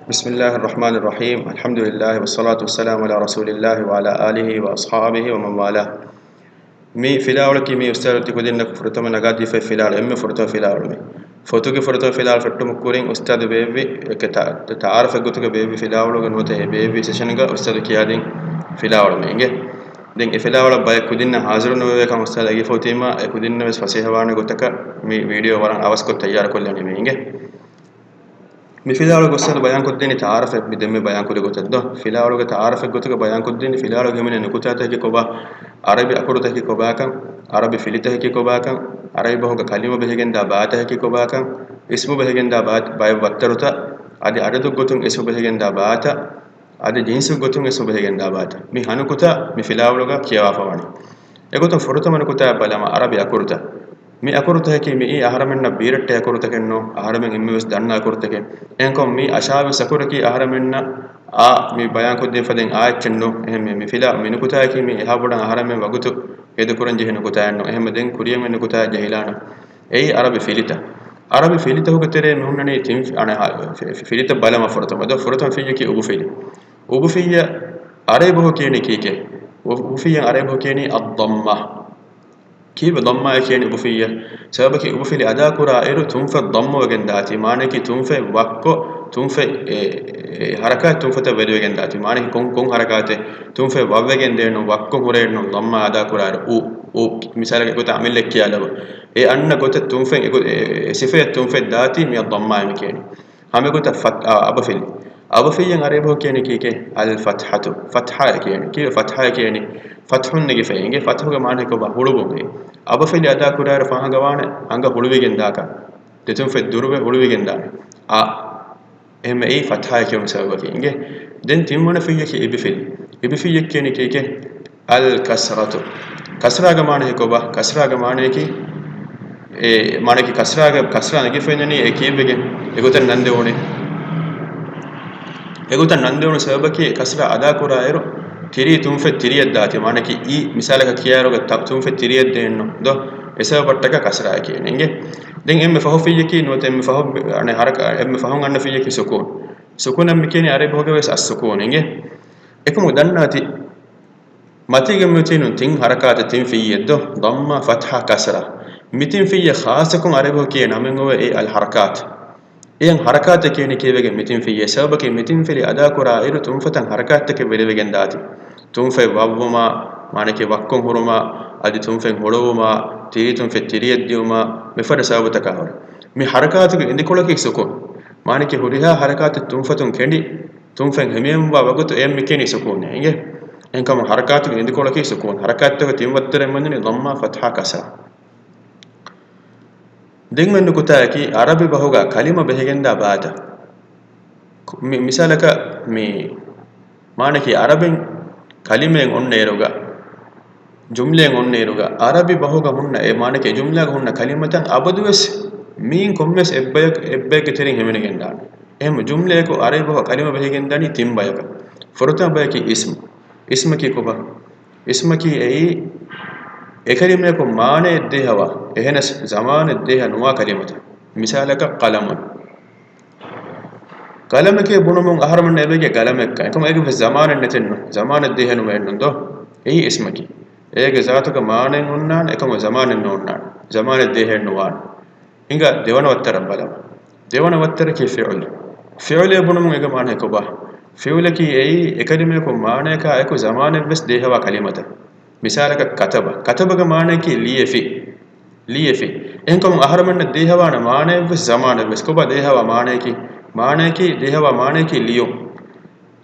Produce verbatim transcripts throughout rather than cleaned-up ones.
بسم الله الرحمن الرحيم. الحمد لله والصلاة والسلام على رسول الله وعلى آله وأصحابه ومن والاه. މި ފިލާވަޅަކީ މި އުސްތާޛު ތިކުދިންނަކު ފުރަތަމަ ނަގާދީފައި ފިލާވަޅު، އެންމެ ފުރަތަމަ ފިލާވަޅު މި. ފޮތުގެ ފުރަތަމަ ފިލާވަޅު ފެއްޓުމުގެ ކުރިން އުސްތާޛު ބޭއްވި، އެކަ ތަ-، ތަ-، ތައާރަފެއް ގޮތުގަ ބޭއްވި ފިލާވަޅުގަ ނުވަތަ އެ ބޭއްވި ސެޝަންގަ އުސްތާޛު ކިޔާދިން ފިލާވަޅު މި އިނގޭ. ދެން އެ ފިލާވަޅަށް ބައެއް ކުދިންނަށް ހާޒިރު ނުވެވޭ ކަމަށް އުސްތާޛު އެނގިފަ އޮތީމާ، އެ ކުދިންނަށް ވެސް ފަސޭހަވާނެ ގޮތަކަށް މި ވީޑިއޯ ވަރަށް އަވަސްކޮށް ތައްޔާރުކޮށްލަނީ މި އިނގޭ. މި ފިލާވަޅުގެ އުސްތާޛު ބަޔާންކޮށްދޭނީ ތައާރަފެއް މި ދެންމެ ބަޔާންކުރި ގޮތަށް ދޯ. ފިލާވަޅުގެ ތައާރަފެއް ގޮތުގަ ބަޔާންކޮށްދޭނީ ފިލާވަޅުގެ ހިމެނޭ ނުކުތާތަކަކީ ކޮބާ، އަރަބި އަކުރުތަކަކީ ކޮބާކަން، އަރަބި ފިލިތަކަކީ ކޮބާކަން، އަރަބި ބަހުގަ ކަލިމަ ބެހިގެންދާ ބާތަކަކީ ކޮބާކަން، އިސްމު ބެހިގެންދާ ބާ-، ބައެއް ވައްތަރުތައް، އަދި އަދަދު ގޮތުން އިސްމު ބެހިގެންދާ ބާތައް، އަދި ޖިންސު ގޮތުން އިސްމު ބެހިގެންދާ ބާތައް. މި ހަނުކުތާ މި ފިލާވަޅުގަ ކިޔަވާފަ ވަނީ. އެގޮތުން ފުރަތަމަ ނުކުތާއަށް ބަލަމާ، އަރަބި އަކުރުތައް. މި އަކުރުތަކަކީ މިއީ އަހަރަމެންނަށް ބީރައްޓޭ އަކުރުތަކެއް ނޫން، އަހަރަމެން އެންމެވެސް ދަންނަ އަކުރުތަކެއް. އެހެންކަމުން މި އަށާވީސް އަކުރަކީ އަހަރަމެންނަށް އާ މި ބަޔާންކޮށްދީފަ ދެން އާ އެއްޗެއް ނޫން. އެހެން މި، މި ފިލާ، މި ނުކުތާއަކީ މި އެހާ ބޮޑަށް އަހަރަމެން ވަގުތު ހޭދަކުރަން ޖެހޭ ނުކުތާއެއް ނޫން. އެހެންމެ ދެން ކުރިޔަށް އޮތް ނުކުތާއެއް ޖެހިލާނަން. އެއީ އަރަބި ފިލިތައް. އަރަބި ފިލިތަކުގެ ތެރޭ މި ހުންނަނީ ތިން ފި-، އަނެއް ހާ-، ފި-، ފި-، ފިލިތައް ބަލަމާ ފުރަތަމަ ދޯ. ފުރަތަމަ ފިއްޔަކީ އުބުފިލި. އުބުފިއްޔަ އަރަބި ބަހު ކިޔަނީ ކީކޭ؟ އު-، އުބުފިއްޔަ އަރަބި ބަހު ކިޔަނީ އައްޟައްމާ. ކީއްވެ ޟައްމާއޭ ކިޔަނީ އުބުފިއްޔަ؟ ސަބަބަކީ އުބުފިލި އަދާކުރާ އިރު ތުންފަތް ޟައްމުވެގެން ދާތީ. މާނައަކީ ތުންފަތް ވައްކޮށް، ތުންފަތް އެ، އެ، ހަރަކާތް ތުންފަތަށް ވެރިވެގެން ދާތީ. މާނައަކީ ކޮން، ކޮން ހަރަކާތެއް؟ ތުންފަތް ވައްވެގެން ދޭން ނޫން، ވައްކޮށް ހުރޭން ނޫން، ޟައްމާ އަދާކުރާ އިރު އު، އު. މިސާލަކަށް އެގޮތަށް އަމިއްލަ ކިޔާލަބަ. އެ އަންނަ ގޮތަށް ތުންފަތް އެގޮ-، އެ، އެ ސިފަޔަށް ތުންފަތް ދާތީ މިއަށް ޟައްމާއޭ މި ކިޔަނީ. ހަމައެގޮތަށް ފަތް-، އަ، އަބަފިލި. އަބަފިއްޔަން އަރަބި ބަހު ކިޔަނީ ކީކޭ؟ އަލް ފަތްޙަތު. ފަތްޙާއޭ ކިޔަނީ. ކީއްވެ ފަތްޙާއޭ ކިޔަނީ؟ ފަތްޙުން ނެގިފައި އިނގޭ. ފަތްޙުގެ މާނަ ކޮބާ؟ ހުޅުވުން. އަބަފިލި އަދާކުރާއިރު ފާހަގަވާނެ އަނގަ ހުޅުވިގެން ދާކަން. ދެތުން ފެއް ދުރުވެ ހުޅުވިގެން ދާނެ. އާ. އެހެންމެ އެއީ ފަތްޙާއޭ ކިޔުމުގެ ސަބަބަކީ އިނގޭ. ދެން ތިންވަނަ ފިއްޔަކީ އިބިފިލި. އިބިފިއްޔަ ކިޔަނީ ކީކޭ؟ އަލް ކަސްރަތު. ކަސްރާގެ މާނައަކީ ކޮބާ؟ ކަސްރާގެ މާނައަކީ، އެ މާނައަކީ ކަސްރާގެ، ކަސްރާ ނެގިފައި އިންނަނީ އެ ކީއްވެގެން؟ އެގޮތަށް ނަން ދެވުނީ. އެގޮތަށް ނަން ދެވުނު ސަބަބަކީ ކަސްރާ އަދާކުރާއިރު ތިރީ ތުންފަތް ތިރިއަށް ދާތީ. މާނައަކީ އީ މިސާލަކަށް ކިޔާއިރުގަ ތަ-، ތުންފަތް ތިރިއަށް ދޭން ނޫން ދޯ. އެ ސަބަބަށްޓަކާ ކަސްރާއޭ ކިޔަނީ އިނގޭ. ދެން އެންމެ ފަހު ފިއްޔަކީ ނުވަތަ އެންމެ ފަހު، އަނެއް ހަރަކާ، އެންމެ ފަހުން އަންނަ ފިއްޔަކީ ސުކޫން. ސުކޫނަށް މި ކިޔަނީ އަރަބި ބަހުގަ ވެސް އައްސުކޫނު އިނގޭ. އެކަމު ދަންނާތި މަތީގަ މިއޮތީ ނޫން ތިން ހަރަކާތެއް ތިން ފިއްޔެއް ދޯ، ޟައްމާ، ފަތްޙާ، ކަސްރާ. މި ތިން ފިއްޔަ ޚާއްޞަކޮށް އަރަބި ބަހު ކިޔޭ ނަމެއް އޮވޭ އެއީ އަލް ޙަރަކާތު. އެޔަން ހަރަކާތެއް ކިޔަނީ ކީއްވެގެން؟ މި ތިން ފިއްޔަ. ސަބަބަކީ މި ތިން ފިލި އަދާކުރާ އިރު ތުންފަތަށް ހަރަކާތްތަކެއް ވެރިވެގެން ދާތީ. ތުންފަތް ވައްވުމާ، މާނައަކީ ވައްކޮށް ހުރުމާ، އަދި ތުންފަތް ހުޅުވުމާ، ތިރީ ތުންފަތް ތިރިއަށް ދިއުމާ، މިފަދަ ސަބަބުތަކާ ހުރެ. މި ހަރަކާތުގެ އިނދިކޮޅަކީ ސުކޫން. މާނައަކީ ހުރިހާ ހަރަކާތެއް ތުންފަތުން ކެނޑި، ތުންފަތް ހިމެންވާ ވަގުތު އެޔަށް މި ކިޔަނީ ސުކޫނޭ އިނގޭ. އެހެންކަމުން ހަރަކާތުގެ އިނދިކޮޅަކީ ސުކޫން. ހަރަކާތްތަކުގެ ތިން ވައްތަރެއް މެނުނީ ޟައްމާ، ފަތްޙާ، ކަސްރާ. ދެން އޮތް ނުކުތާއަކީ އަރަބި ބަހުގަ ކަލިމަ ބެހިގެންދާ ބާތައް. މި-، މިސާލަކަށް މި މާނައަކީ އަރަބިން ކަލިމައެއް އޮންނައިރުގަ، ޖުމްލައެއް އޮންނައިރުގަ، އަރަބި ބަހުގަ ހުންނަ އެ މާނައަކީ ޖުމްލާގަ ހުންނަ ކަލިމަތައް އަބަދުވެސް މީން ކޮންމެސް އެއްބަޔަކު، އެއްބައެއްގެ ތެރެއިން ހިމެނިގެންދާނެ. އެހެން ޖުމްލައަކު އަރަބި ބަހު ކަލިމަ ބެހިގެންދާނީ ތިން ބަޔަކަށް. ފުރަތަމަ ބަޔަކީ އިސްމު. އިސްމަކީ ކޮބާ؟ އިސްމަކީ އެއީ އެކަލިމަޔަކު މާނައެއް ދޭހަވާ، އެހެނަސް ޒަމާނެއް ދޭހަ ނުވާ ކަލިމަތައް. މިސާލަކަށް ޤަލަމުން. ޤަލަމެކޭ ބުނުމުން އަހަރުމެންނަށް އެބައިގެ ޤަލަމެއްކަން. އެކަމަކު އޭގެ ވެސް ޒަމާނެއް ނެތެއްނު. ޒަމާނެއް ދޭހަ ނުވޭނުން ދޯ؟ އެއީ އިސްމަކީ. އޭގެ ޒާތުގަ މާނައެއް އޮންނާނެ، އެކަމަކު ޒަމާނެއް ނޯންނާނެ. ޒަމާނެއް ދޭހައެއް ނުވާނެ. ހިނގާ ދެވަނަ ވައްތަރަށް ބަލަމާ. ދެވަނަ ވައްތަރަކީ ފިޢުލު. ފިޢުލޭ ބުނުމުން އޭގެ މާނަ ކޮބާ؟ ފިޢުލަކީ އެއީ އެކަލިމަޔަކު މާނަޔަކާ އެކު ޒަމާނެއްވެސް ދޭހަވާ ކަލިމަތައް. މިސާލަކަށް ކަތަބަ. ކަތަބަގެ މާނައަކީ ލިޔެފި. ލިޔެފި. އެހެންކަމުން އަހަރުމެންނަށް ދޭހަވާނެ މާނައެއްވެސް ޒަމާނެއްވެސް. ކޮބާ ދޭހަވާ މާނައަކީ؟ މާނައަކީ، ދޭހަވާ މާނައަކީ ލިޔުން.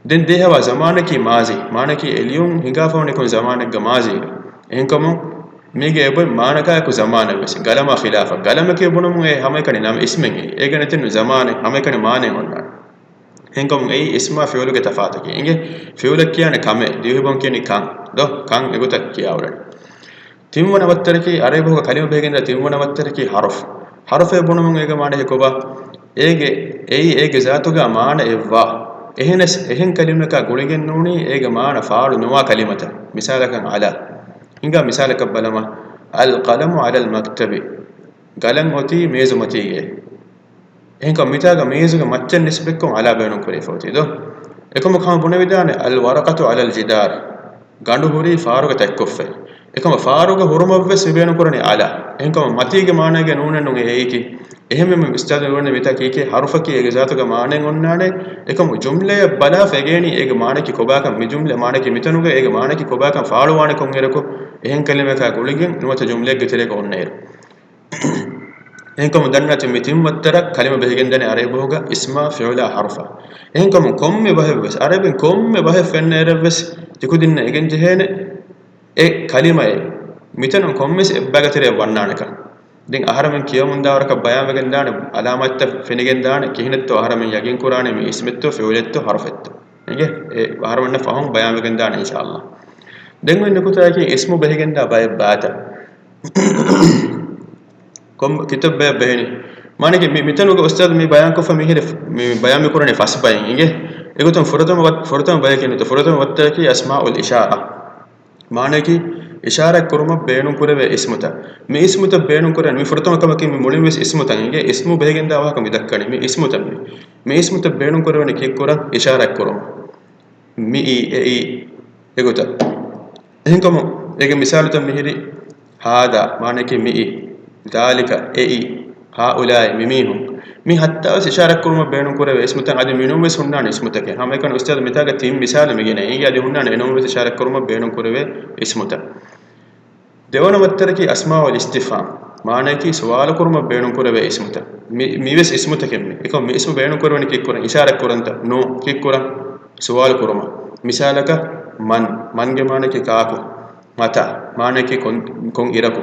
ދެން ދޭހަވާ ޒަމާނަކީ މާޒީ. މާނައަކީ އެ ލިޔުން ހިނގާފަވަނީ ކޮން ޒަމާނެއްގަ؟ މާޒީގަ. އެހެންކަމުން މީގެ އެބައި މާނަކާ އެކު ޒަމާނެއްވެސް. ޤަލަމާ ޚިލާފަށް. ޤަލަމެކޭ ބުނުމުން އެ ހަމައެކަނި ނަމެއް އިސްމެއް އެއީ. އޭގަ ނެތެއްނު ޒަމާނެއް ހަމައެކަނި މާނައެއް އޮންނާނެ. އެހެންކަމުން އެއީ އިސްމާ ފިޢުލުގެ ތަފާތަކީ. އިނގޭ ފިޢުލަށް ކިޔާނެ ކަމެއް. ދިވެހިބަހުން ކިޔަނީ ކަން. ދޯ؟ ކަން އެގޮތަށް ކިޔާ އުޅެނީ. ތިންވަނަ ވައްތަރަކީ، އަރަބި ބަހުގަ ކަލިމަ ބެހިގެންދާ ތިންވަނަ ވައްތަރަކީ ޙަރުފު. ޙަރުފޭ ބުނުމުން އޭގެ މާނައަކީ ކޮބާ؟ އޭގެ، އެއީ އޭގެ ޒާތުގަ މާނައެއްވާ، އެހެނަސް އެހެން ކަލިމަޔަކާ ގުޅިގެން ނޫނީ އޭގެ މާނަ ފާޅު ނުވާ ކަލިމަތައް. މިސާލަކަށް ޢަލާ. ހިނގާ މިސާލަކަށް ބަލަމާ، އަލް ޤަލަމު ޢަލަލް މަކްތަބި. ގަލަން އޮތީ މޭޒުމަތީގައޭ. އެހެންކަމުން މިތާގަ މީޒުގެ މައްޗަށް ނިސްބަތްކޮށް އަލާ ބޭނުން ކުރެވިފަ އޮތީ ދޯ؟ އެކަމަކު ހަމަ ބުނެވިދާނެ، الورقة على الجدار، ގަނޑު ހުރީ ފާރުގަ ތަތްކޮށްފައި. އެކަމަ ފާރުގަ ހުރުމަށްވެސް މި ބޭނުން ކުރަނީ އަލާ. އެހެންކަމަ މަތީގެ މާނައިގަ ނޫނެއް ނޫން އެއީކީ. އެހެންވެ މި އުސްތާދު މިވަނީ މިތާ ކީކޭ ހަރުފަކީ އޭގެ ޒާތުގަ މާނައެއް އޮންނާނެ. އެކަމު ޖުމްލަޔަށް ބަލާފަ އެގޭނީ އޭގެ މާނައަކީ ކޮބާކަން، މި ޖުމްލަ މާނައަކީ މިތަނުގަ އޭގެ މާނައަކީ ކޮބާކަން ފާޅުވާނެ ކޮންއިރަކު އެހެން ކަލިމައަކާ ގުޅިގެން ނުވަތަ ޖުމްލައެއްގެ ތެރޭގަ އޮންނައިރު. އެހެންކަމުން ދަންނާތި މި ތިން ވައްތަރަށް ކަލިމަ ބެހިގެންދާނެ އަރަބި ބަހުގަ އިސްމާ، ފިޢުލާ، ހަރުފާ. އެހެންކަމުން ކޮންމެ ބަހެއްވެސް، އަރަބިން ކޮންމެ ބަހެއް ފެންނައިރަށްވެސް ތިކުދިންނަށް އެނގެން ޖެހޭނެ އެ ކަލިމައެއް މިތަނުން ކޮންމެސް އެއްބައިގެ ތެރެއަށް ވަންނާނެކަން. ދެން އަހަރަމެން ކިޔަމުންދާވަރަކަށް ބަޔާންވެގެންދާނެ، އަލާމާތްތައް ފެނިގެންދާނެ، ކިހިނެއްތޯ އަހަރަމެން ޔަގީންކުރާނީ މީ އިސްމެއްތޯ ފިޢުލެއްތޯ ހަރުފެއްތޯ. އިނގޭ؟ އެ އަހަރަމެންނަށް ފަހުން ބަޔާންވެގެންދާނެ އިންޝާﷲ. ދެން އޮތް ނުކުތާއަކީ އިސްމު ބެހިގެންދާ ބައެއް ބާތަ؟ ކޮން ކިތައް ބަޔަށް ބެހެނީ؟ މާނައަކީ މި، މިތަނުގަ އުސްތާޛު މި ބަޔާންކޮށްފަ މިހިރި މި ބަޔާން މި ކުރަނީ ފަސް ބައިން އިނގޭ. އެގޮތުން ފުރަތަމަ ވަ-، ފުރަތަމަ ބަޔަކީ ނުތަ، ފުރަތަމަ ވައްތަރަކީ އަސްމާއުލް އިޝާރާ. މާނައަކީ އިޝާރާތް ކުރުމަށް ބޭނުން ކުރެވޭ އިސްމުތައް. މި އިސްމުތައް ބޭނުން ކުރެވޭ މި ފުރަތަމަ ކަމަކީ މި މުޅިން ވެސް އިސްމުތައް އިނގޭ. އިސްމު ބެހިގެންދާ ވާހަކަ މި ދައްކަނީ. މި އިސްމުތައް މި، މި އިސްމުތައް ބޭނުން ކުރެވޭނެ ކީއްކުރަން؟ އިޝާރާތް ކުރުމަށް. މިއީ، އެއީ، އެގޮތަށް. އެހެންކަމުން އޭގެ މިސާލުތައް މިހިރި، ހާޛާ، މާނައަކީ މިއީ، ޛާލިކަ، އެއީ، ހާއުލާއި، މިމީހުން. މި ހައްތާވެސް އިޝާރާތް ކުރުމަށް ބޭނުން ކުރެވޭ އިސްމުތައް. އަދި މިނޫން ވެސް ހުންނާނެ އިސްމުތަކެއް. ހަމައެކަނި އުސްތާޛު މިތާގަ ތިން މިސާލެއް މިގެނައީ. އަދި ހުންނާނެ އެނޫން ވެސް އިޝާރާތް ކުރުމަށް ބޭނުން ކުރެވޭ އިސްމުތައް. ދެވަނަ ވައްތަރަކީ އަސްމާއުލް އިސްތިފްހާމް. މާނައަކީ ސުވާލު ކުރުމަށް ބޭނުން ކުރެވޭ އިސްމުތައް. މި، މިވެސް އިސްމުތަކެއް މި. އެކަމް މި އިސްމު ބޭނުން ކުރެވެނީ ކީއްކުރަން؟ އިޝާރާތް ކުރަންތަ؟ ނޫން. ކީއްކުރަން؟ ސުވާލު ކުރުމަށް. މިސާލަކަށް، މަން. މަންގެ މާނައަކީ ކާކު؟ މަތާ؟ މާނައަކީ ކޮން، ކޮން އިރަކު؟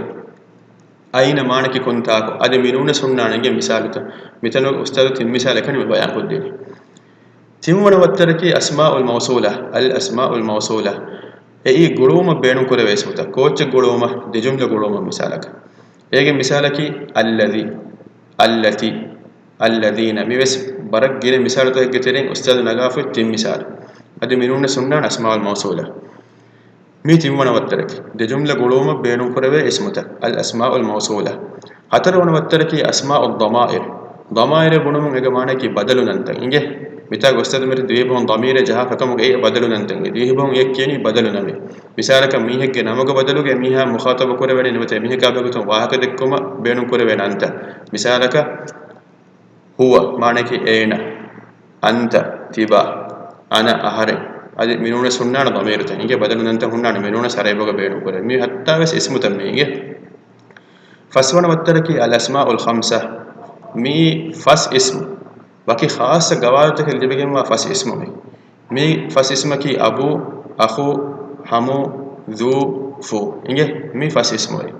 އައިނަ މާނައަކީ ކޮންތާކު؟ އަދި މިނޫނެސް ހުންނާނެ އިނގޭ މިސާލުތައް. މިތަނުގަ އުސްތާޛު ތިން މިސާލެއް ކަނި މި ބަޔާންކޮށްދިނީ. ތިންވަނަ ވައްތަރަކީ އަސްމާއުލް މައުސޫލާ، އަލް އަސްމާއުލް މައުސޫލާ. އެއީ ގުޅުވުމަށް ބޭނުންކުރެވޭ އިސްމުތައް. ކޯއްޗެއް ގުޅުވުމަށް؟ ދެޖުމްލަ ގުޅުވުމަށް މިސާލަކަށް. އޭގެ މިސާލަކީ އައްލަޛީ، އައްލަތީ، އައްލަޛީނަ. މިވެސް ވަރަށް ގިނަ މިސާލުތަކެއްގެ ތެރެއިން އުސްތާޛު ނަގާފައި ތިން މިސާލު. އަދި މިނޫނެސް ހުންނާނެ އަސްމާއުލް މައުސޫލާ. މީ ތިންވަނަ ވައްތަރަކީ، ދެޖުމްލަ ގުޅުވުމަށް ބޭނުންކުރެވޭ އިސްމުތައް، އަލް އަސްމާއުލް މައުސޫލާ. ހަތަރުވަނަ ވައްތަރަކީ އަސްމާއު ޟަމާއިރު. ޟަމާއިރެއް ބުނުމުން އޭގެ މާނައަކީ ބަދަލު ނަންތައް އިނގޭ. މިތާގަ އުސްތާޛު މިހިރީ ދިވެހިބަހުން ޟަމީރެއް ޖަހާފަ ކަމުގަ އެއީ ބަދަލު ނަންތައް އިނގޭ. ދިވެހިބަހުން އެއަށް ކިޔަނީ ބަދަލު ނަމޭ. މިސާލަކަށް މީހެއްގެ ނަމުގަ ބަދަލުގައި މީހާ މުޚާޠަބު ކުރެވޭނެ ނުވަތަ އެމީހަކާ ބެހޭގޮތުން ވާހަކަ ދެއްކުމަށް ބޭނުންކުރެވޭ ނަންތައް. މިސާލަކަށް، ހުވަ، މާނައަކީ އޭނަ، އަންތަ، ތިބާ، އަނަ، އަހަރެން. އަދި މިނޫނެސް ހުންނާނެ ޟަމީރުތައް އިނގޭ، ބަދަލު ނަންތައް ހުންނާނެ މިނޫނެސް އަރަބިބަހުގަ ބޭނުންކުރޭ. މި ހައްތާވެސް އިސްމުތައް މީ އިނގޭ. ފަސްވަނަ ވައްތަރަކީ އަލް އަސްމާއުލް ޚަމްސާ. މީ ފަސް އިސްމު. ވަކި ޚާއްޞަ ގަވާއިދުތަކެއް ލިބިގެންވާ ފަސް އިސްމު މީ. މި ފަސް އިސްމަކީ އަބޫ، އަޚޫ، ހަމޫ، ޛޫ، ފޫ. އިނގޭ؟ މި ފަސް އިސްމު އެއީ.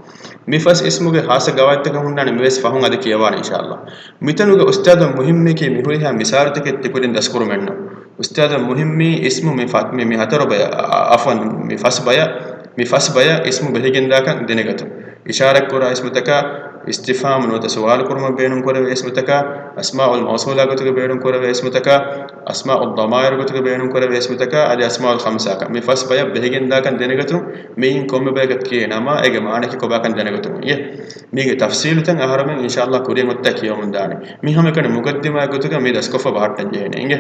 މި ފަސް އިސްމުގެ ޚާއްޞަ ގަވާއިދުތަކެއް ހުންނާނެ، މިވެސް ފަހުން އަދި ކިޔަވާނެ އިންޝާﷲ. މިތަނުގެ އުސްތާޛު މުހިއްމީކީ މި ހުރިހާ މިސާލުތަކެއް ތިކުދިން ދަސްކުރުމެއްނޫން. އުސްތާޛު މުހިއްމީ އިސްމު މި ފަ-، މި، މި ހަތަރު ބަޔަށް، އަ، އަ، އަފްވަން، މި ފަސް ބަޔަށް، މި ފަސް ބަޔަށް އިސްމު ބެހިގެންދާކަން ދެނެގަތުން. އިޝާރާތްކުރާ އިސްމުތަކާ، އިސްތިފްހާމު ނުވަތަ ސުވާލު ކުރުމަށް ބޭނުންކުރެވޭ އިސްމުތަކާ، އަސްމާއުލް މައުސޫލާ ގޮތުގަ ބޭނުންކުރެވޭ އިސްމުތަކާ، އަސްމާއު ޟަމާއިރު ގޮތުގަ ބޭނުންކުރެވޭ އިސްމުތަކާ، އަދި އަސްމާއުލް ޚަމްސާކަން. މި ފަސް ބަޔަށް ބެހިގެންދާކަން ދެނެގަތުން، މިއިން ކޮންމެ ބަޔަކަށް ކިޔޭ ނަމާ، އޭގެ މާނައަކީ ކޮބާކަން ދެނެގަތުން. އިނގޭ؟ މީގެ ތަފްސީލުތައް އަހަރަމެން އިންޝާﷲ ކުރިއަށް އޮތްތާ ކިޔަމުންދާނެ. މި ހަމައެކަނި މުގައްދިމާ ގޮތުގަ މި ދަސްކޮށްފަ ބަހައްޓަން ޖެހޭނެ. އިނގޭ؟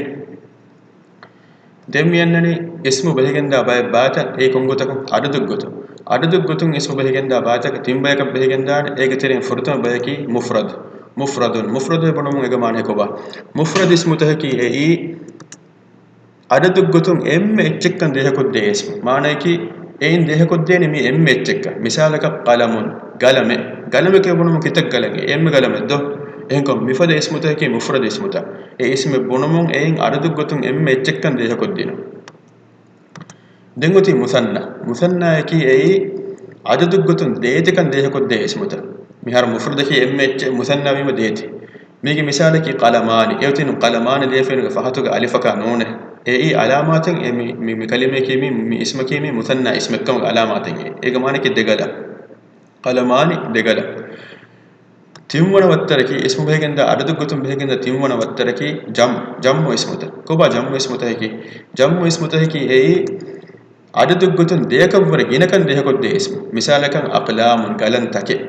ދެން މިއަންނަނީ އިސްމު ބެހިގެންދާ ބައެއް ބާތައް. އެއީ ކޮންގޮތަކުން؟ އަދަދުގެ ގޮތުން. އަދަދުގެ ގޮތުން އިސްމު ބެހިގެންދާ ބާތަކަށް ތިން ބަޔަކަށް ބެހިގެންދާނެ. އޭގެ ތެރެއިން ފުރަތަމަ ބަޔަކީ މުފްރަދު. މުފްރަދު ބުނުމުން އޭގެ މާނައަކީ ކޮބާ؟ މުފްރަދު އިސްމުތަކަކީ އެއީ އަދަދުގެ ގޮތުން އެންމެ އެއްޗެއްކަން ދޭހަކޮށްދޭ އިސްމު. މާނައަކީ އެއިން ދޭހަކޮށްދޭނީ މި އެންމެ އެއްޗެއްކަން. މިސާލަކަށް، ޤަލަމުން، ގަލަމެއް. ގަލަމެކޭ ބުނުމުން ކިތައް ގަލަން؟ އެންމެ ގަލަމެއް ދޯ؟ އެހެންކަމުން މިފަދަ އިސްމުތަކަކީ މުފްރަދު އިސްމުތައް. އެ އިސްމެއް ބުނުމުން އެއިން އަދަދުގެ ގޮތުން އެންމެ އެއްޗެއްކަން ދޭހަކޮށްދިނުން. ދެން އޮތީ މުސަންނާ. މުސަންނާއަކީ އެއީ އަދަދުގެ ގޮތުން ދޭތިކަން ދޭހަކޮށްދޭ އިސްމުތައް. މިހާރު މުފްރަދަކީ އެންމެ އެއްޗެއް، މުސަންނާ ވީމަ ދޭތި. މީގެ މިސާލަކީ ޤަލަމާނި. އެއޮތީނު ޤަލަމާނި ލިޔެފައިނުގެ ފަހަތުގެ އަލިފަކާ ނޫނެއް. އެއީ އަލާމާތެއް. އެ މި، މި، މި ކަލިމަޔަކީ މި، މި އިސްމަކީ މި މުސަންނާ އިސްމެއްކަމުގެ އަލާމާތެއް. އެ، އޭގެ މާނައަކީ ދެ ގަލަން. ޤަލަމާނި ދެ ގަލަން. ތިންވަނަ ވައްތަރަކީ، އިސްމު ބެހިގެންދާ އަދަދު ގޮތުން ބެހިގެންދާ ތިންވަނަ ވައްތަރަކީ ޖަމް، ޖަމްޢު އިސްމުތައް. ކޮބާ ޖަމްޢު އިސްމުތަކަކީ؟ ޖަމްޢު އިސްމުތަކަކީ އެއީ އަދަދު ގޮތުން ދެޔަކަށްވުރެ ގިނަކަން ދޭހަކޮށްދޭ އިސްމު. މިސާލަކަށް، އަޤްލާމުން، ގަލަން ތަކެއް.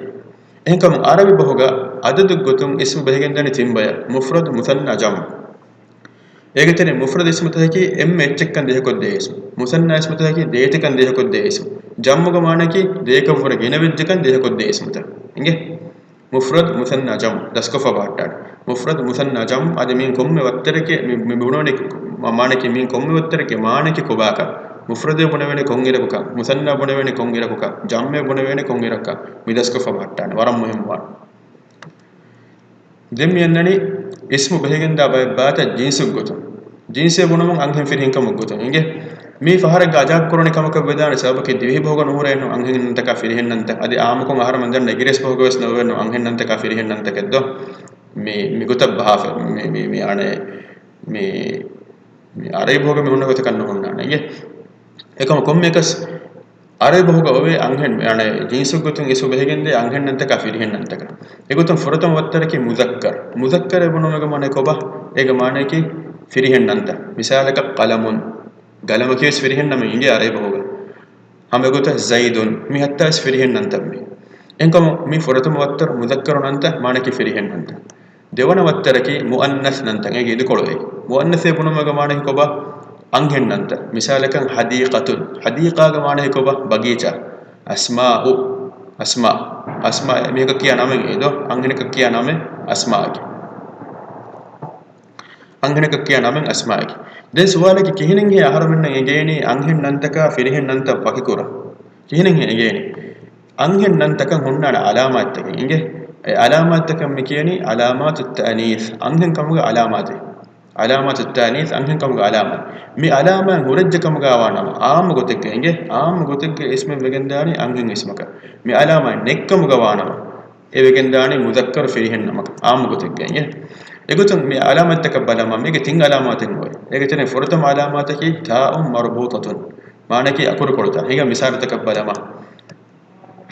އެހެންކަމުން އަރަބި ބަހުގަ އަދަދު ގޮތުން އިސްމު ބެހިގެންދަނީ ތިން ބަޔަށް، މުފްރަދު، މުސަންނާ، ޖަމްޢު. އޭގެ ތެރެއިން މުފްރަދު އިސްމުތަކަކީ އެންމެ އެއްޗެއްކަން ދޭހަކޮށްދޭ އިސްމު. މުސަންނާ އިސްމުތަކަކީ ދޭތިކަން ދޭހަކޮށްދޭ އިސްމު. ޖަމްޢުގެ މާނައަކީ ދޭކަށްވުރެ ގިނަވެއްޖެކަން ދޭހަކޮށްދޭ އިސްމުތައް. އިނގޭ؟ މުފްރަދު، މުސަންނާ، ޖަމްޢު ދަސްކޮށްފަ ބަހައްޓާނެ. މުފްރަދު، މުސަންނާ، ޖަމްޢު އަދި މިއިން ކޮންމެ ވައްތަރެކޭ މި، މި ބުނެވެނީ މާ، މާނައަކީ މިއިން ކޮންމެ ވައްތަރެކޭ މާނައަކީ ކޮބާކަން. މުފްރަދޭ ބުނެވޭނެ ކޮންއިރަކުކަން. މުސަންނާ ބުނެވޭނެ ކޮންއިރަކުކަން. ޖަމްޢޭ ބުނެވޭނެ ކޮންއިރަކުކަން. މި ދަސްކޮށްފަ ބަހައްޓާނެ. ވަރަށް މުހިއްމުވާނެ. ދެން މި އަންނަނީ އިސްމު ބެހިގެންދާ ބައެއް ބާތައް ޖިންސުގެ ގޮތުން. ޖިންސޭ ބުނުމުން އަންހެން ފިރިހެންކަމުގެ ގޮތުން އިނގޭ. މީ ފަހަރެއްގަ އަޖާއިބު ކުރަނި ކަމަކަށް ވެދާނެ ސަބަބަކީ ދިވެހި ބަހުގަ ނުހުރޭ އެއްނު އަންހެން ނަންތަކާ ފިރިހެން ނަންތައް. އަދި އާއްމުކޮށް އަހަރެމެން ދަންނަ އެގިރޭސް ބަހުގަ ވެސް ނުވެވޭނު އަންހެން ނަންތަކާ ފިރިހެން ނަންތަކެއް ދޯ. މި، މި ގޮތަށް ބަހާފަ، މި، މި، މި އަނެއް، މި، މި އަރަބި ބަހުގަ މި ހުންނަ ގޮތަކަށް ނުހުންނާނެ އިނގޭ. އެކަމަކު ކޮންމެއަކަސް އަރަބި ބަހުގަ އޮވޭ އަންހެން، އަނެއް ޖިންސުގެ ގޮތުން އިސްމު ބެހިގެންދޭ އަންހެން ނަންތަކާ ފިރިހެން ނަންތަކަށް. އެގޮތުން ފުރަތަމަ ވައްތަރަކީ މުޒައްކަރު. މުޒައްކަރޭ ބުނުމުގެ މާނަ ކޮބާ؟ އޭގެ މާނައަކީ ފިރިހެން ނަންތައް. މިސާލަކަށް ޤަލަމުން. ޤަލަމަކީ ވެސް ފިރިހެން ނަމެއް އިނގޭ އަރަބި ބަހުގަ. ހަމަ އެގޮތަށް ޒައިދުން. މި ހައްތާ ވެސް ފިރިހެން ނަންތައް މީ. އެހެންކަމުން މި ފުރަތަމަ ވައްތަރު މުޒައްކަރު ނަންތައް މާނައަކީ ފިރިހެން ނަންތައް. ދެވަނަ ވައްތަރަކީ މުއައްނަސް ނަންތައް. އޭގެ އިދިކޮޅު އެއީ. މުއައްނަސޭ ބުނުމުގެ މާނައަކީ ކޮބާ؟ އަންހެން ނަންތައް. މިސާލަކަށް ޙަދީޤަތުން. ޙަދީޤާގެ މާނައަކީ ކޮބާ؟ ބަގީޗާ. އަސްމާއު. އަސްމާ. އަސްމާ މީހަކަށް ކިޔާ ނަމެއް އެއީ ދޯ. އަންހެނަކަށް ކިޔާ ނަމެއް އަސްމާއަކީ. އަންހެނަކަށް ކިޔާ ނަމެއް އަސްމާއަކީ. ދެން ސުވާލަކީ ކިހިނެއްހޭ އަހަރުމެންނަށް އެނގޭނީ އަންހެން ނަންތަކާ ފިރިހެން ނަންތައް ވަކިކުރަން؟ ކިހިނެއްހޭ އެނގޭނީ؟ އަންހެން ނަންތަކަށް ހުންނާނެ ޢަލާމާތްތަކެއް އިނގޭ. އެ ޢަލާމާތްތަކަށް މި ކިޔަނީ ޢަލާމާތުއް ތައަނީސް، އަންހެންކަމުގެ ޢަލާމާތެއް. ޢަލާމާތުއް ތައަނީސް، އަންހެންކަމުގެ ޢަލާމާތް. މި ޢަލާމާތް ހުރެއްޖެ ކަމުގަ ވާނަމަ، ޢާއްމު ގޮތެއްގަ އިނގޭ، ޢާއްމު ގޮތެއްގަ އިސްމެއް ވެގެންދާނީ އަންހެން އިސްމަކަށް. މި ޢަލާމާތް ނެތްކަމުގަ ވާނަމަ، އެ ވެގެންދާނީ މުޒައްކަރު ފިރިހެން ނަމަކަށް، ޢާއްމު ގޮތެއްގަ އިނގޭ. އެގޮތުން މި ޢަލާމާތްތަކަށް ބަލަމާ، މީގެ ތިން ޢަލާމާތެއް އޮތް. އޭގެ ތެރެއިން ފުރަތަމަ ޢަލާމާތަކީ ތާއުން މަރުބޫޠަތުން، މާނައަކީ އަކުރުކޮޅުތާ. ހިނގާ މިސާލުތަކަށް ބަލަމާ.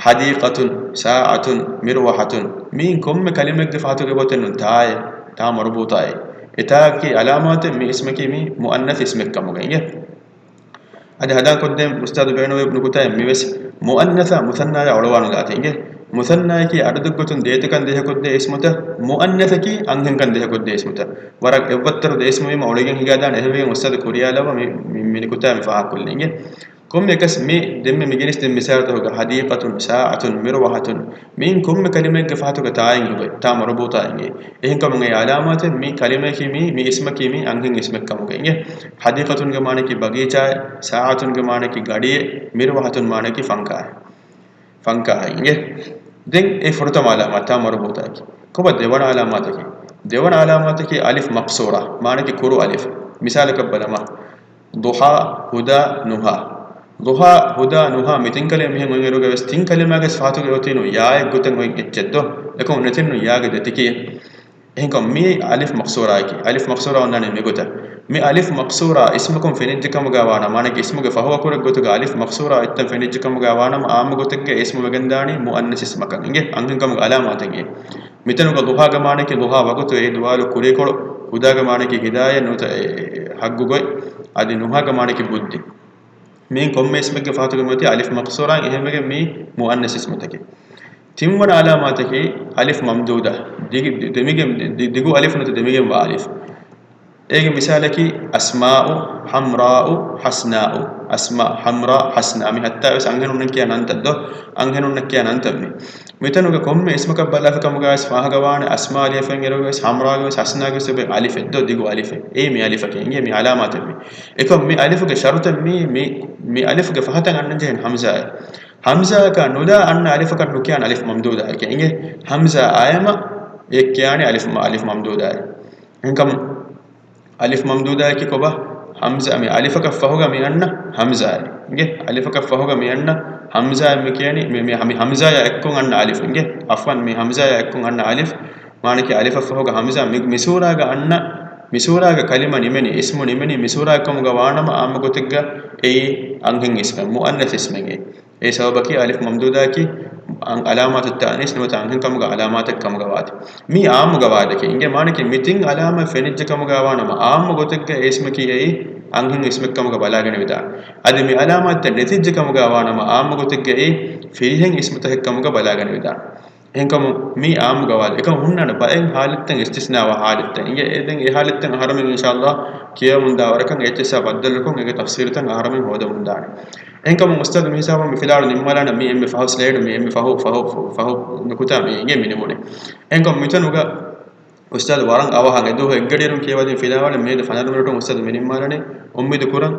ޙަދީޤަތުން، ސާޢަތުން، މިރުވަޙަތުން. މިއިން ކޮންމެ ކަލިމައެއްގެ ފަހަތުގެ އޮތެއްނު ތާއެއް، ތާ މަރުބޫޠާއެއް. އެ ތާއަކީ ޢަލާމާތެއް، މި އިސްމަކީ މި މުއައްނަސް އިސްމެއް ކަމުގަ އިނގޭ. އަދި ހަދާން ކޮށްދޭން އުސްތާޛު ބޭނުންވެ ނުކުތާއެއް މިވެސް މުއައްނަސާ މުސަންނާޔާ އޮޅުވާނުލާތި އިނގޭ. މުސަންނާއަކީ އަދަދު ގޮތުން ދޭތިކަން ދޭހަކޮށްދޭ އިސްމުތައް، މުއައްނަސަކީ އަންހެންކަން ދޭހަކޮށްދޭ އިސްމުތައް. ވަރަށް އެއްވައްތަރު ދޭ އިސްމު ވީމަ އޮޅިގެން ހިނގާދާނެ. އެހެންވެގެން އުސްތާޛު ކުރިޔާލައްވާ މި، މި، މި ނުކުތާ މި ފާހަގަކޮށްލި އިނގޭ. ކޮންމެއަކަސް މި ދެންމެ މި ގެނެސްދިން މިސާލުތަކުގަ ޙަދީޤަތުން، ސާޢަތުން، މިރުވަޙަތުން، މިއިން ކޮންމެ ކަލިމައެއްގެ ފަހަތުގަ ތާއެއް އޮތް، ތާ މަރުބޫޠާ އިނގޭ. އެހެންކަމުން އެ ޢަލާމާތެއް މި ކަލިމައަކީ މީ، މި އިސްމަކީ މީ އަންހެން އިސްމެއް ކަމުގަ އިނގޭ. ޙަދީޤަތުންގެ މާނައަކީ ބަގީޗާއެއް، ސާޢަތުންގެ މާނައަކީ ގަޑިއެއް، މިރުވަޙަތުން މާނައަކީ ފަންކާއެއް. ފަންކާއެއް އިނގޭ. ދެން އެ ފުރަތަމަ ޢަލާމާތް ތާ މަރުބޫޠާއަކީ. ކޮބާ ދެވަނަ ޢަލާމާތަކީ؟ ދެވަނަ ޢަލާމާތަކީ އަލިފް މަޤްޞޫރާ، މާނައަކީ ކުރު އަލިފް. މިސާލަކަށް ބަލަމާ. ޟުޙާ، ހުދާ، ނުހާ. ޟުޙާ، ހުދާ، ނުހާ މި ތިން ކަލިމަ މިހެން އޮތްއިރުގަ ވެސް ތިން ކަލިމާގެ ފަހަތުގަ އޮތީނު ޔާއެއް ގޮތެއް އޮތް އެއްޗެއް ދޯ؟ އެކަމު ނެތިންނު ޔާގެ ދެތިކިޔެއް. އެހެންކަމުން މީ އަލިފް މަޤްޞޫރާއަކީ. އަލިފް މަޤްޞޫރާ އޮންނާނީ މިގޮތަށް. މި އަލިފް މަޤްޞޫރާ އިސްމަކުން ފެނިއްޖެ ކަމުގަ ވާނަމަ، މާނައަކީ އިސްމުގެ ފަހު އަކުރެއް ގޮތުގަ އަލިފް މަޤްޞޫރާ އޮތްތަން ފެނިއްޖެ ކަމުގަ ވާނަމަ، ޢާއްމު ގޮތެއްގަ އިސްމު ވެގެންދާނީ މުއައްނަސް އިސްމަކަށް އިނގޭ، އަންހެންކަމުގެ ޢަލާމާތެއް އެއީ. މިތަނުގަ ޟުޙާގެ މާނައަކީ ޟުޙާ ވަގުތު، އެއީ ދުވާލު ކުރީކޮޅު. ހުދާގެ މާނައަކީ ހިދާޔަތް ނުވަތަ އެ، އެ، ޙައްގު ގޮތް. އަދި ނުހާގެ މާނައަކީ ބުއްދި. މިއިން ކޮންމެ އިސްމެއްގެ ފަހަތުގަ މިއޮތީ އަލިފް މަޤްޞޫރާ، އެހެންވެގެން މީ މުއައްނަސް އިސްމުތަކެއް. ތިންވަނަ ޢަލާމާތަކީ އަލިފް މަމްދޫދާ، ދިގި، ދި، ދެމިގެން، ދި، ދި، ދިގު އަލިފް ނުވަތަ ދެމިގެންވާ އަލިފް. އޭގެ މިސާލަކީ އަސްމާއު، ޙަމްރާއު، ޙަސްނާއު. އަސްމާ، ޙަމްރާ، ޙަސްނާ. މި ހައްތާ ވެސް އަންހެނުންނަށް ކިޔާ ނަންތައް ދޯ؟ އަންހެނުންނަށް ކިޔާ ނަންތައް މީ. މިތަނުގަ ކޮންމެ އިސްމަކަށް ބަލާފަ ކަމުގަ ވެސް ފާހަގަވާނެ، އަސްމާ އަލިފެން އިރުގަ ވެސް ޙަމްރާގަ ވެސް ޙަސްނާގަ ވެސް އެބަ އަލިފެއް ދޯ؟ ދިގު އަލިފެއް. އެއީ މި އަލިފަކީ އިނގޭ މި ޢަލާމާތެއް މީ. އެކަމް މި އަލިފުގެ ޝަރުޠެއް މީ، މި، މި އަލިފުގެ ފަހަތަށް އަންނަން ޖެހެން ހަމްޒާއެއް. ހަމްޒާއަކާ ނުލާ އަންނަ އަލިފަކަށް ނުކިޔާނެ އަލިފް މަމްދޫދާއެކޭ އިނގޭ. ހަމްޒާ އައިމަ އެ ކިޔާނެ އަލިފް މަ، އަލިފް މަމްދޫދާއެއް. އެހެންކަމުން އަލިފް މަމްދޫދާއަކީ ކޮބާ؟ ހަމްޒާ، މި އަލިފަކަށް ފަހުގަ މި އަންނަ ހަމްޒާއެއް އިނގޭ. އަލިފަކަށް ފަހުގަ މި އަންނަ ހަމްޒާއެއް މި ކިޔަނީ، މި، މި، މި ހަމްޒާޔާ އެއްކޮށް އަންނަ އަލިފް އިނގޭ. ޢަފްވަން، މި ހަމްޒާޔާ އެއްކޮށް އަންނަ އަލިފް. މާނައަކީ އަލިފަށް ފަހުގަ ހަމްޒާ މި، މި ސޫރާގަ އަންނަ، މި ސޫރާގަ ކަލިމަ ނިމެނީ، އިސްމު ނިމެނީ މި ސޫރާއެއް ކަމުގަ ވާނަމަ، ޢާއްމު ގޮތެއްގަ އެއީ އަންހެން އިސްމެއް، މުއައްނަސް އިސްމެއް އެއީ. އެ ސަބަބަކީ އަލިފް މަމްދޫދާއަކީ އަން، ޢަލާމާތު ތައަނީސް ނުވަތަ އަންހެންކަމުގެ ޢަލާމާތެއް ކަމުގަ ވާތީ. މީ ޢާއްމުގެ ޤައިދައަކީ. އިނގޭ މާނައަކީ މި ތިން ޢަލާމާތް ފެނިއްޖެ ކަމުގަ ވާނަމަ، ޢާއްމު ގޮތެއްގަ އެ އިސްމަކީ އެއީ އަންހެން އިސްމެއް ކަމުގަ ބަލާގަނެވިދާނެ. އަދި މި ޢަލާމާތްތައް ނެތިއްޖެ ކަމުގަ ވާނަމަ، ޢާއްމު ގޮތެއްގައި ފިރިހެން އިސްމުތަކެއް ކަމުގަ ބަލާގަނެވިދާނެ. އެހެންކަމުން މީ އާއްމު ގަވާއިދު. އެކަމަށް ހުންނާނެ ބައެއް ހާލަތްތައް، އިސްތިސްނާވާ ހާލަތްތައް އިނގޭ. އެ ދެން އެ ހާލަތްތައް އަހަރަމެން އިންޝާﷲ ކިޔަވަމުންދާ ވަރަކަށް އެއްޗިއްސާ ބައްދަލުކޮށް އޭގެ ތަފްސީލުތައް އަހަރަމެން ހޯދަމުންދާނެ. އެހެންކަމުން އުސްތާޛު މިހިސާބުން މި ފިލާވަޅު ނިންމާލާނެ. މީ އެންމެ ފަހު ސްލައިޑު، މީ އެންމެ ފަހު، ފަހު، ފަހު، ފަހު ނުކުތާ މީ އިނގޭ މި ނިމުނީ. އެހެންކަމުން މިތަނުގަ އުސްތާޛު ވަރަށް އަވަހަށް އެދުވަހު އެއްގަޑިއިރުން ކިޔަވަދިން ފިލާވަޅެއް މިއަދު ފަނަރަ މިނިޓުން އުސްތާޛު މި ނިންމާލަނީ. އުއްމީދު ކުރަން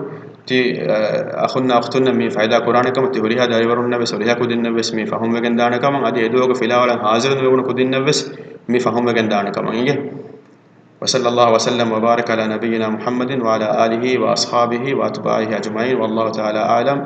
ތި، އަ، އަޚުންނާ އުޚްތުންނަށް މީ ފައިދާ ކުރާނެ ކަމަށް، ތި ހުރިހާ ދަރިވަރުންނަށް ވެސް ހުރިހާ ކުދިންނަށް ވެސް މީ ފަހުމް ވެގެން ދާނެ ކަމަށް، އަދި އެދުވަހުގެ ފިލާވަޅަށް ހާޒިރު ނުވެވުނު ކުދިންނަށް ވެސް މީ ފަހުމް ވެގެން ދާނެ ކަމަށް އިނގޭ. وصلى الله وسلم وبارك على نبينا محمد وعلى آله وأصحابه وأتباعه أجمعين، والله تعالى أعلم.